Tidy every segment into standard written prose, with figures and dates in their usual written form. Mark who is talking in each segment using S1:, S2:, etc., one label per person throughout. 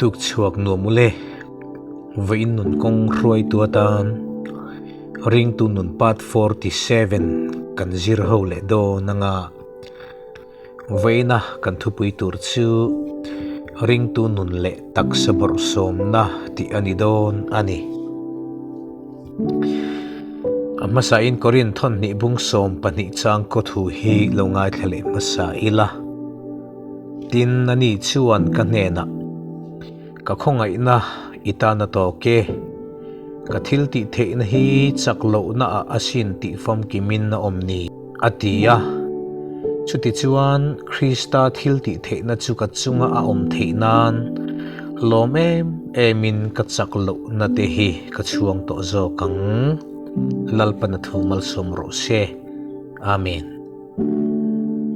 S1: Tuk chhuak nuam ule, vawiin nun kawng hruaitu atan ringtu nun part 47 kan zir ho leh dawn anga vawiina kan thupui tur chu ringtu nun leh taksa bawrhsawmna tih a ni dawn a ni. A hmasain Korin thawnhnih bung 12 chang kaw thu hi lo ngaithla leh hmasa ila. Tin, ani chuan ka hnenah, Ka khawngaihna i tan a tawk e. Ka thil tih theihna hi chak lohna ah asin tih famkimin a awm ni, a ti a. Chutichuan, Krista thil tih theihna chu ka chunga a awm theih nan lawm em emin ka chak lohna te hi ka chhuang tawh zawk ang. Lalpana thu malsawm rawh se. Amen.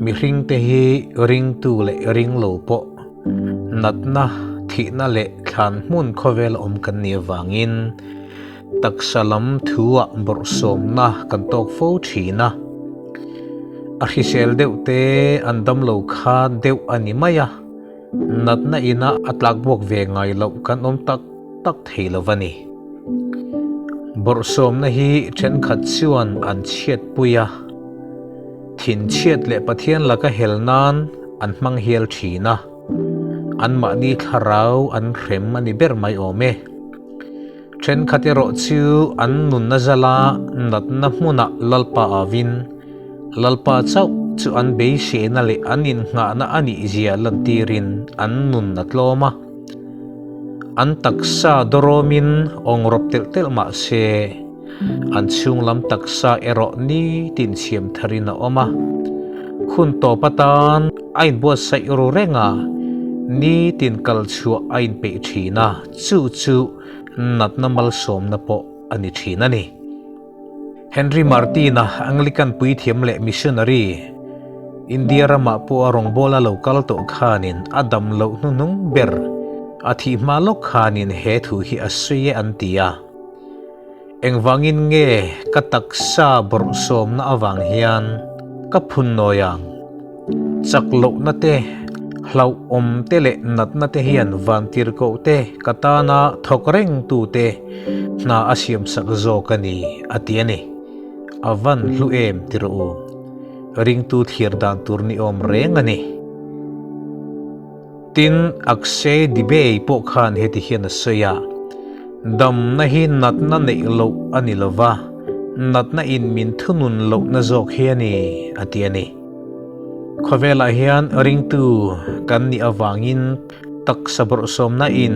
S1: Mihringte hi ringtu leh ringlo pawh natna, thihna leh thlan hmun khawvel awm kan nih avangin taksa lam thuah bawrhsawmna kan tawk fo thin a. A hrisel deuh te an damlo kha deuh a ni mai a, natna ina a tlakbuak ve ngai loh kan awm tak tak thei lo va ni. Bawrhsawmna hi thenkhat chuan an chhiatpui a, thinchhiat leh Pathian laka hel nan an hmang hial thin a, anmahni thlarau an hrem a ni ber mai awm e. Thenkhat erawh chu an nunna zala natna hmunah Lalpa avin, Lalpa chauh chu an beisehna leh an innghahna a nihzia lantirin an nun a tlawm a. An taksa dawrawmin awng rawp telh telh mah se, an chhunglam taksa erawh nitin siam tharin a awm a. Khun tawp atan a inbuatsaih ru reng a, nitin kal chhuah a inpeih thin a, chu chu natna malsawmna pawh a ni thin a ni. Henry Martin-a Anglican puithiam leh missionary, India ramah pawh a rawngbawla lo kal tawh khanin a dam loh hnuhnung ber a thih hma lawk khanin he thu hi a sawi e an ti a. Engvangin nge ka taksa bawrhsawmna avang hian ka phun nawi ang? Chak lohna te, hlauhawm te leh natna te hian vantirhkoh te ka tana thawk reng tu te hna a siamsak zawk a ni, a ti a ni. A van hlu em ti rawh u. Ringtu thlir dan tur ni awm reng a ni. Tin, Akshay Dibey pawh khan heti hian a sawi a, Damna hi natna neih loh a ni lo va, natna in min thunun lohna zawk hi a ni, a ti a ni. Khawvelah hian ringtu kan nih avangin taksa bawrhsawmna in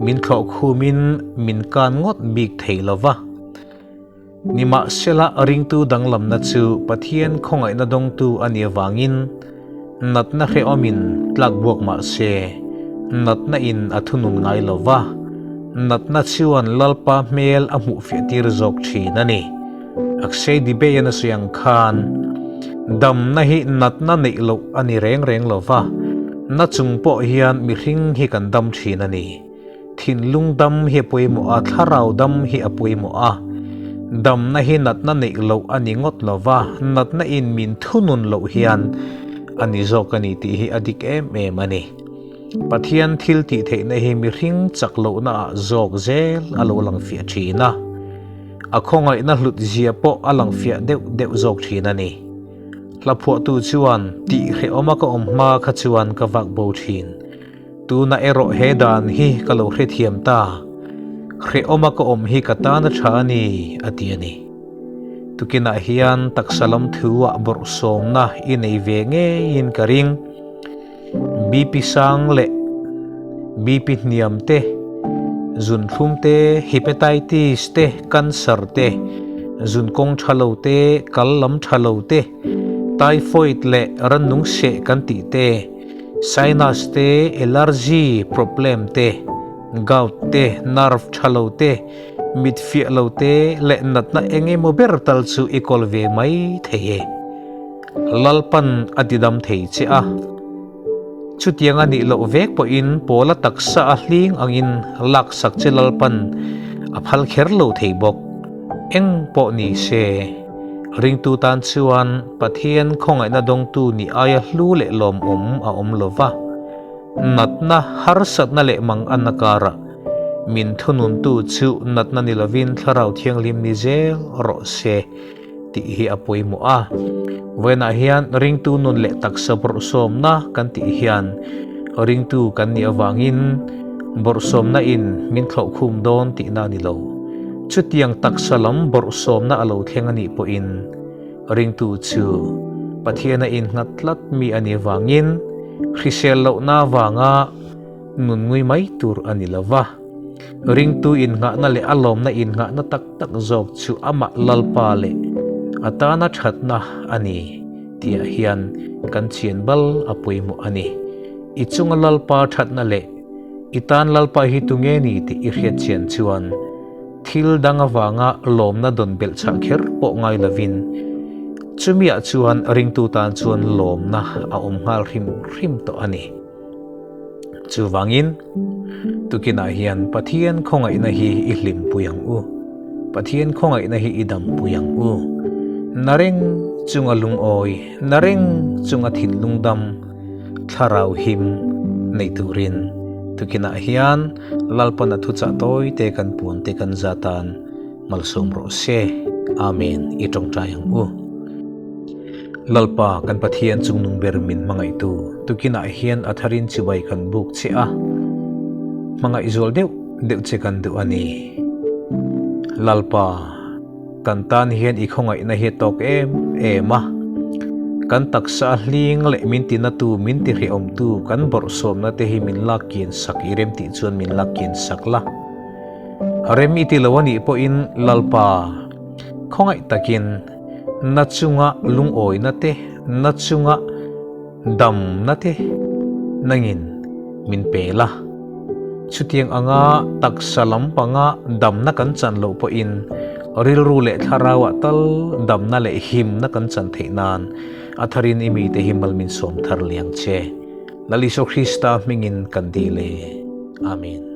S1: min thlawh khumin min kan ngawt bik thei lo va. Nimahsela ringtu danglamna chu Pathian khawngaihna dawngtu a nih avangin natna hrehawmin tlakbuak mah se, natna in a thunun ngai lo va, natna chuan Lalpa hmel a hmuhfiah tir zawk thin a ni. Akshay Dibey a sawi ang khan, Damna hi natna neih loh a ni reng reng lo va, na chung pawh hian mihring hi kan dam thin a ni. Thinlung dam hi a pawimawh a, thlarau dam hi a pawimawh a. Damna hi natna neih loh a ni ngawt lo va, natna in min thunun loh hian a ni zawk a ni tih hi a dik em em a ni. Pathian thil tih theihna hi mihring chak lohna ah zawk zel a lo lang fiah thin a. A khawngaihna hlut zia pawh a lang fiah deuh deuh zawk thin a ni. Hla phuahtu chuan tih hrehawma ka awm hma kha chuan ka vak bo thin. Tuna erawh he dan hi ka lo hrethiam ta. Hrehawma ka awm hi ka tan a tha a ni, a ti a ni. Tukinah hian taksa lam thu-ah bawrhsawmna i nei ve ngeiin ka ring. BP sang leh BP hniam te, zunthlum te, hepatitis te, cancer te, zunkawng tha lo te, kal lam tha lo te, typhoid leh rannung seh kan tih te, sinus te, allergy problem te, gout te, nerve tha lo te, mit fiah lo te leh natna eng emaw ber tal chu i kawl ve mai thei e. Lalpan a tidam thei che a. Chutiang a nih loh vek pawhin Paula taksa a hling angin laksak che Lalpan a phal kher lo thei bawk. Eng pawh ni se, ringtu tan chuan Pathian khawngaihna dawngtu nih aia hlu leh lawmawm a awm lo va. Natna, harsatna leh manganna karah min thununtu chu natna ni lovin Thlarau Thianghlim ni zel rawh se tih hi a pawimawh a. Vawiinah hian ringtu nun leh taksa bawrhsawmna kan tih hian ringtu kan nih avangin bawrhsawmna in min thlawhkhum dawn tihna a ni lo. Chutiang taksa lam bawrhsawmna a lo thleng a nih pawhin Ringtu chu Pathiana innghat tlat mi a nih avangin hrisel lohna avanga nun ngui mai tur a ni lo va. Ringtu innghahna leh a lawmna innghahna tak tak zawk chu amah Lalpa leh a tana thatna a ni tihah hian kan chian bal a pawimawh a ni. I chunga Lalpa thatna leh i tan Lalpa hi tunge ni tih i hriat chian chuan Thil dang avanga lawmna dawn belh chhah kher pawh ngai lovin, chumiah chuan ringtu tan chuan lawmna a awm nghal hrim hrim tawh a ni. Chuvangin, tukinah hian Pathian khawngaihna hi i hlimpui ang u. Pathian khawngaihna hi i dampui ang u. Na reng chunga lungawi, na reng chunga thinlung dam, thlarau him nei turin tukinah hian Lalpan a thuchah tawi te kan puan te kan zatan malsawm rawh se. Amen. I tawngtai ang u. Lalpa kan Pathian chungnung ber min hmangaihtu tukinah hian a tharin chibai kan buk che a, hmangaih zual deuh deuh che kan duh a ni. Lalpa. Kan tan hian i khawngaihna hi a tawk em em a, kan taksa a hling leh min tinatu, min tihrehawmtu, kan bawrhsawmna te hi min lak kian sak i rem tih chuan min lak kian sak la. Rem i ti lo a nih pawhin Lalpa, khawngaih takin na chunga lungawina te, na chunga damna te nangin min pe la. Chutiang anga taksa lampanga damna kan chan loh pawhin rilru leh thlarauah tal damna leh himna kan chan theih nan a tharin i mite hi mal min sawm thar liang che. Lal Isua Krista hmingin kan dil e. Amen.